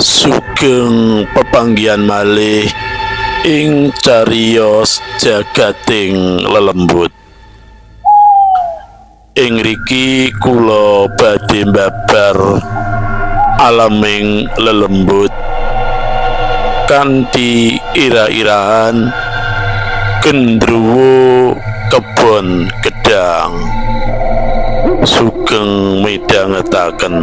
Sugeng pepanggihan malih ing cariyos jagating lelembut. Ing riki kula badhe mbabar alaming lelembut kanthi ira-irahan gendruwo kebon gedang. Sugeng midhangetaken.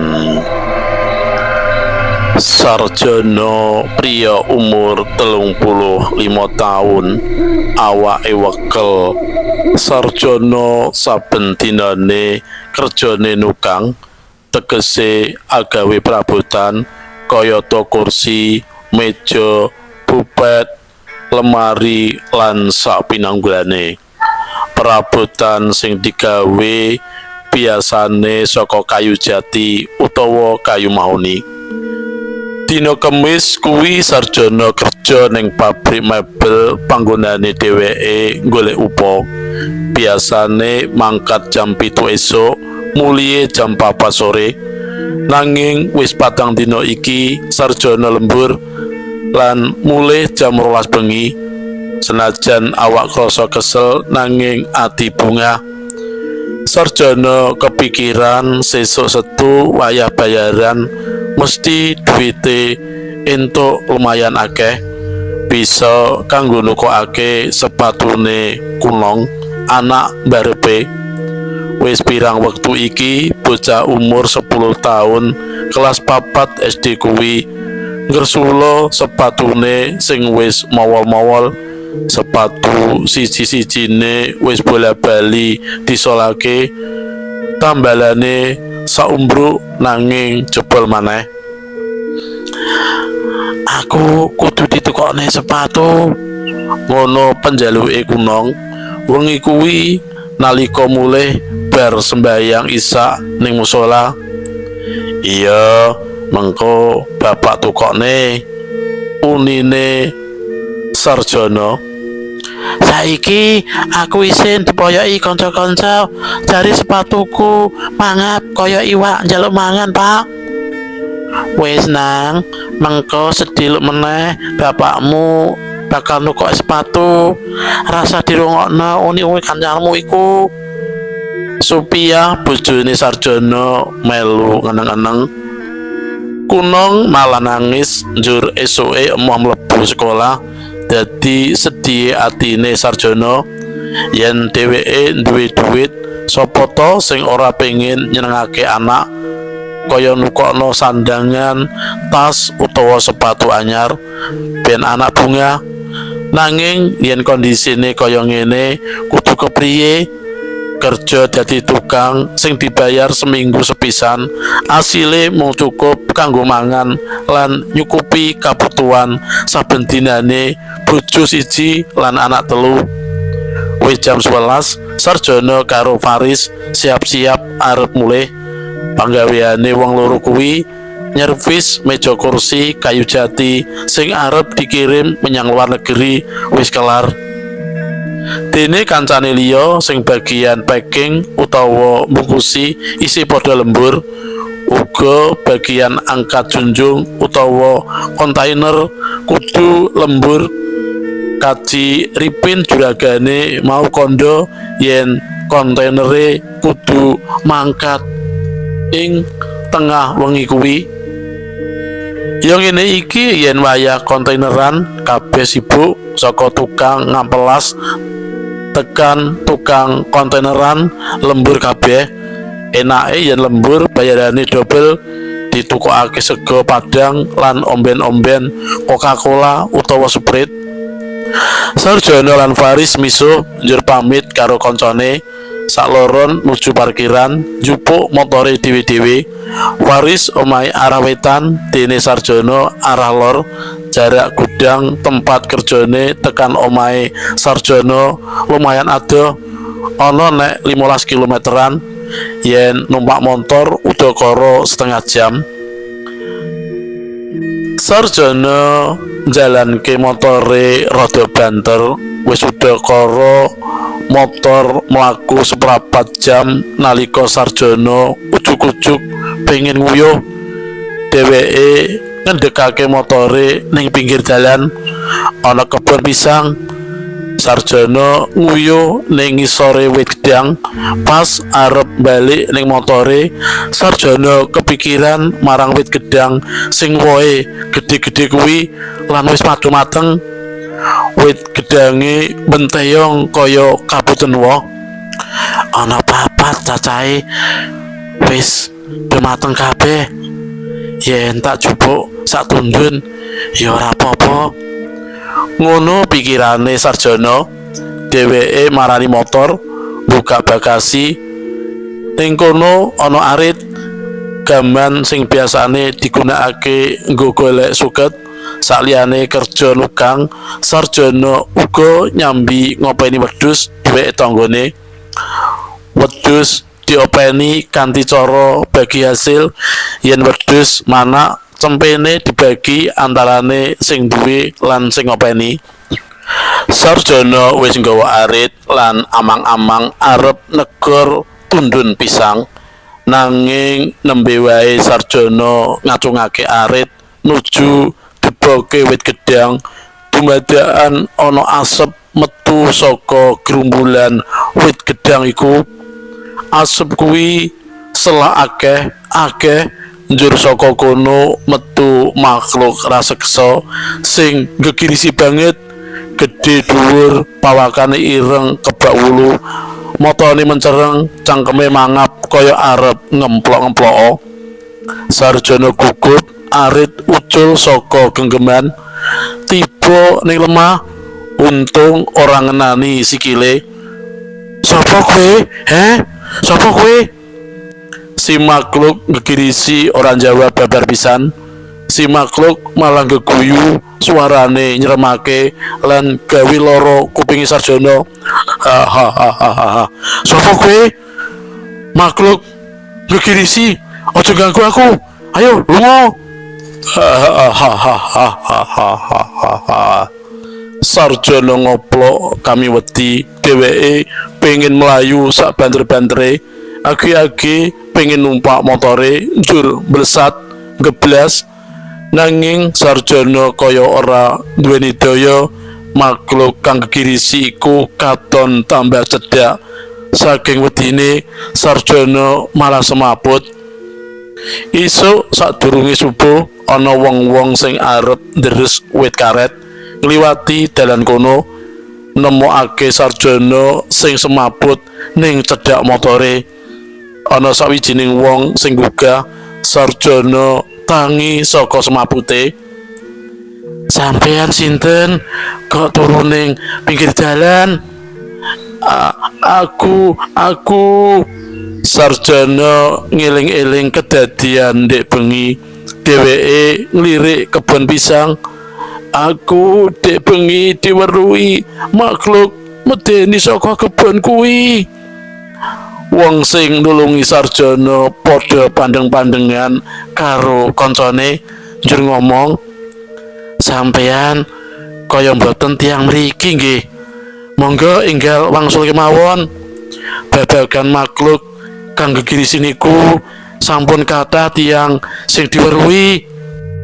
Sarjana priya umur 35 taun, awake wekel. Sarjana saben dinane kerjane nukang, tegese agawe prabotan kayata kursi, meja, bupet, lemari lan sakpinanggulane. Perabotan sing digawe biasane saka kayu jati utawa kayu mahoni. Dina Kemis kuwi Sarjana kerja ning pabrik mebel panggonane dheweke golek upa. Biasane mangkat jam 7 esuk, mulihe jam 4 sore. Nanging wis 4 dina iki Sarjana lembur lan mulih jam 12 bengi. Senajan awak krasa kesel, nanging ati bungah. Sarjana kepikiran sesuk Setu wayah bayaran mesti duwite entuk lumayan akeh, bisa kanggo nukokake sepatune Kunong, anak mbarepe. Wis pirang wektu iki bocah umur 10 tahun kelas 4 SD kuwi nggersula sepatune sing wis mowol-mowol. Sepatu siji-sijine wis bola-bali disolake, tambalane saumbruk, nanging jebol maneh. "Aku kudu ditukokne sepatu," ngono penjaluke Kunong wengi kuwi nalika mulih bar sembayang Isya ning musala. "Iya, mengko bapak tukokne," unine Sarjana. "Saiki aku isin dipoyoki kanca-kanca, jare sepatuku mangap kaya iwak njaluk mangan, Pak." "Wis nang, mengko sediluk meneh bapakmu bakal nukok sepatu. Rasah dirungokno uni-uni kancamu iku." Supiah, bojone Sarjana, melu ngeneng-eneng. Kunong malah nangis, njur esuke emoh mlebu sekolah. Dadi sedih atine Sarjana. Yen dheweke duwe duit, sapa to sing ora pengen nyenengake anak, kaya nukokno sandangan, tas utawa sepatu anyar ben anak bungah. Nanging yen kondisine kaya ngene kudu kepriye? Kerja dadi tukang sing dibayar seminggu sepisan, asile mung cukup kanggo mangan lan nyukupi kabutuhan saben dinane bojo siji lan anak telu. Wis jam 11, Sarjana karo Faris siap-siap arep mulih. Panggaweane wong loro kuwi nyervis meja kursi kayu jati sing arep dikirim menyang luar negeri wis kelar. Dene kancane liya sing bagian packing utawa mbungkusi isih padha lembur. Uga bagian angkat junjung utawa kontainer kudu lembur. Kaji Ripin juragane mau kondo yen kontainere kudu mangkat ing tengah wengi kuwi. Ya ngene iki, yen wayah kontaineran kabeh sibuk, saka tukang ngampelas tekan tukang kontaineran lembur kabeh. Enake yen lembur bayarane dobel, ditukokake sego padang lan omben-omben Coca-Cola utawa Sprite. Sarjana lan Faris misuh njur pamit karo koncone. Sakloron nuju parkiran njupuk motore dhewe-dhewe. Faris omahe arah wetan, dene Sarjana arah lor. Jarak gudang tempat kerjane tekan omahe Sarjana lumayan adoh, ana nek 15 kilometeran. Yen numpak motor udakara setengah jam. Sarjana njalanke motore rada banter. Wis udakara motor mlaku seprapat jam nalika Sarjana ujug-ujug pengen nguyuh. Dheweke Ngendekake motore ning pinggir dalan ana kebon pisang. Sarjono nguyuh ning ngisore wit gedang. Pas arep balik ning motore, Sarjono kepikiran marang wit gedang sing wohe gedhe-gedhe kuwi lan wis padha mateng. Wit gedange benteyong kaya kabuten woh. Ana papat cacahe, wis do mateng kabeh. Yen tak jupuk sak tundun ya ora apa-apa. Ngono pikirane Sarjono. Dheweke marani motor, buka bagasi. Ning kono ana arit, gaman sing biasane digunakake nggo golek suket. Saliyane kerja nukang, Sarjono uga nyambi ngopeni wedhus duweke tanggane. Wedhus diopeni kanthi cara bagi hasil. Yen wedhus manak, cempene dibagi antarane sing duwe lan sing ngopeni. Sarjono wis nggawa arit lan amang-amang arep negor tundun pisang. Nanging nembe wae Sarjono ngacungake arit nuju deboke wit gedang, dumadakan ana asep metu saka grumbulan wit gedang iku. Asep kuwi selak akeh akeh, njur saka kono metu makhluk raseksa sing gegirisi banget, gedhe dhuwur, pawakane ireng kebak wulu, matane mencereng, cangkeme mangap kaya arep ngemplok-ngemplok. Sarjono gugup, arit ucul saka genggeman, tiba ning lemah, untung ora ngenani sikile. "Sapa kowe? He? Sapa kowe?" Si makhluk ngegirisi ora jawab babar pisan. Si makhluk malah geguyu, suarane nyeremake lan gawe loro kupinge Sarjono. "Ha ha ha ha ha. Sapa kowe? Makhluk ngegirisi, aja ganggu aku. Ayo lunga. Ha ha ha ha ha ha ha ha ha." Sarjono ngoplok kami wedi. Dheweke pengen mlayu sak banter-bantere, agi-agi pengen numpak motore njur mlesat geblas. Nanging Sarjono kaya ora duweni daya. Makhluk kang gegirisi iku katon tambah cedhak. Saking wedine, Sarjono malah semaput. Isuk sadurunge subuh ana wong-wong sing arep ndres wit karet ngliwati dalan kono, nemokake Sarjono sing semaput ning cedhak motore. Ana sawijining wong sing gugah Sarjono tangi saka semapute. "Sampeyan sinten kok turu ning pinggir dalan?" Aku Sarjono ngeling-eling kedadian ndek bengi. Dheweke nglirik kebon pisang. "Aku dek bengi diweruhi makhluk medeni saka kebon kuwi." Wong sing nulungi Sarjono padha pandeng-pandengan karo koncone, njur ngomong, "Sampeyan kaya mboten tiyang mriki nggih. Monggo enggal wangsul kemawon. Babagan makhluk kang gegirisi niku sampun kathah tiyang sing diweruhi.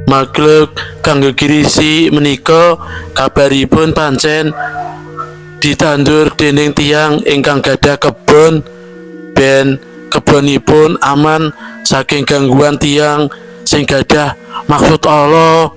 Makhluk kang gegirisi menika kabaripun pancen ditandur dening tiyang ingkang gadah kebon ben kebonipun aman saking gangguan tiyang sing gadah maksud ala."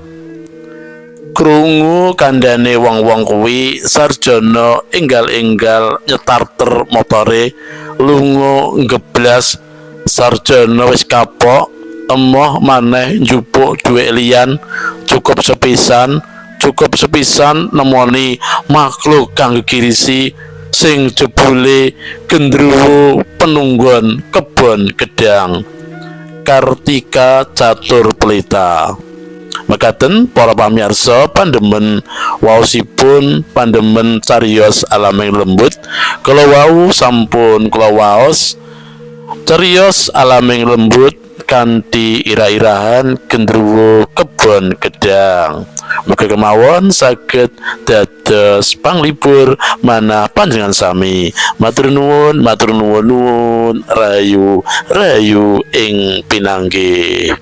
Krungu kandhane wong-wong kuwi, Sarjono enggal-enggal nyetarter motore lunga ngeblas. Sarjono wis kapok, emoh maneh njupuk dhuwit liyan. Cukup sepisan, cukup sepisan nemoni makhluk kang gegirisi sing jebule gendruwo penunggon kebon gedang. Kartika Catur Pelita. Mekaten, para pamirsa, pandemen waosipun, pandemen cariyos alaming lembut. Kala wau sampun kula waos cariyos alaming lembut kanthi ira-irahan Gendruwo Kebon Gedang. Mugi kemawon saged dados panglipur manah panjenengan sami. Matur nuwun, matur nuwun nuwun, rahayu rahayu ing pinanggih.